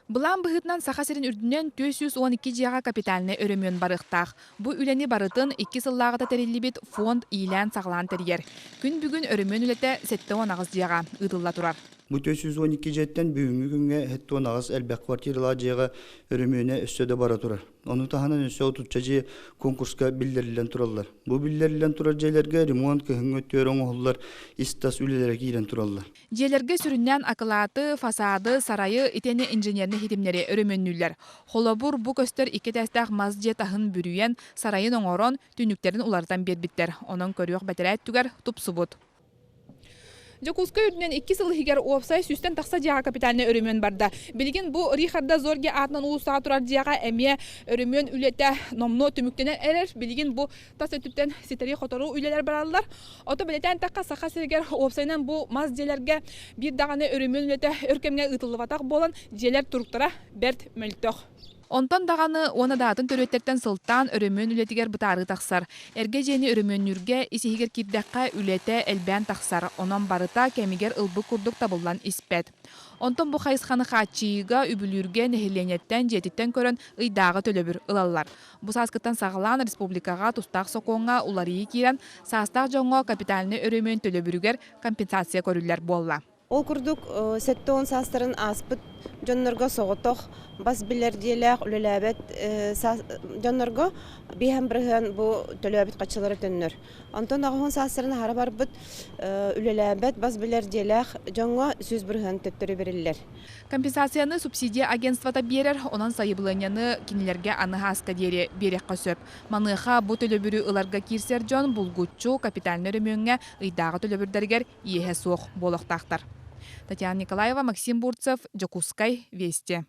Былаан быһыытынан Саха сирин үрдүнэн 412 дьиэҕэ капитальнай өрөмүөн барыахтаах. Бу үлэни барытын икки сыллааҕыта тэриллибит фонд иилээн-саҕалаан тэрийэр. Күн бүгүн өрөмүөн үлэтэ 78 дьиэҕэ ыытылла турар. Бу 412 дьиэттэн бүгүҥҥү күҥҥэ 78 элбэх квартиралаах дьиэҕэ өрөмүөнэ өссө да бара турар. Ону таһынан өссө отучча дьиэ конкурска биллэриллэн тураллар. Бу биллэриллэн турар дьиэлэргэ ремонт кыһыҥҥы өттүгэр оҥоһуллар ис-тас үлэлэрэ киирэн тураллар. Дьиэлэргэ сүрүннээн акылааты, фасады, сарайы итиэннэ инженернэй ситимнэри өрөмүөннүүллэр. Холобур, бу көстөр икки этээстээх мас дьиэ таһын бүрүйэн, сарайын оҥорон, түннүктэрин уларытан биэрбиттэр. Онон көрүөх бэтэрээ өттүгэр тупсубут. Дьокуускай үрдүнэн икки сыл иһигэр уопсай сүүстэн тахса дьиэҕэ капитальнай өрөмүөн барда. Билигин бу Рихарда Зорге аатынан уулуссаҕа турар дьиэҕэ эмиэ өрөмүөн үлэтэ номнуо түмүктэнэн эрэр. Билигин бу тас өттүттэн ситэри-хотору үлэлэр бараллар. Ото бэлиэтээн эттэххэ, Саха сиригэр уопсайынан бу мас дьиэлэргэ биир даҕаны өрөмүөн үлэтэ өр кэмҥэ ыытыллыбатах буолан, дьиэлэр туруктара бэрт мөлтөх. Онтон даҕаны уонна даатын төрүөттэртэн сылтаан өрөмүөн үлэтигэр бытаарыы тахсар. Эргэ дьиэни өрөмүөннүүргэ ис-иһигэр киирдэххэ үлэтэ элбээн тахсар, онон барыта кэмигэр ылбыт курдук табыллан испэт. Онтон бу хайысханы хааччыйыыга, үбүлүүргэ нэһилиэнньэттэн дьиэтиттэн көрөн ыйдааҕы төлөбүр ылаллар. Бу сааскыттан саҕалаан республикаҕа тустаах сокуоҥҥа уларыйыы киирэн, саастаах дьоҥҥо капитальнай өрөмүөн төлөбүрүгэр компенсация көрүллэр буолла. Ол курдук, 70 саастарын ааспыт дьоннорго соҕотох бас билэр дьиэлээх үлэлээбэт дьоннорго биэһэн бырыһыан бу төлөөбүт хаччылара төннөр. Онтон аҕыһын саастарын аһара барбыт үлэлээбэт бас билэр дьиэлээх дьоҥҥо 100% төттөрү бэриллэр. Компенсацияны субсидия агентствота биэрэр, онон сайабылыанньаны кинилэргэ аны ааска диэри биэриэххэ сөп. Маныаха бу төлөбүрү ыларга киирсэр дьон булгуччу капитальнай өрөмүөҥҥэ ыйдааҕы төлөбүрдэригэр иэһэ суох буолуохтаахтар. Татьяна Николаева, Максим Бурцев, Дьокуускай, Вести.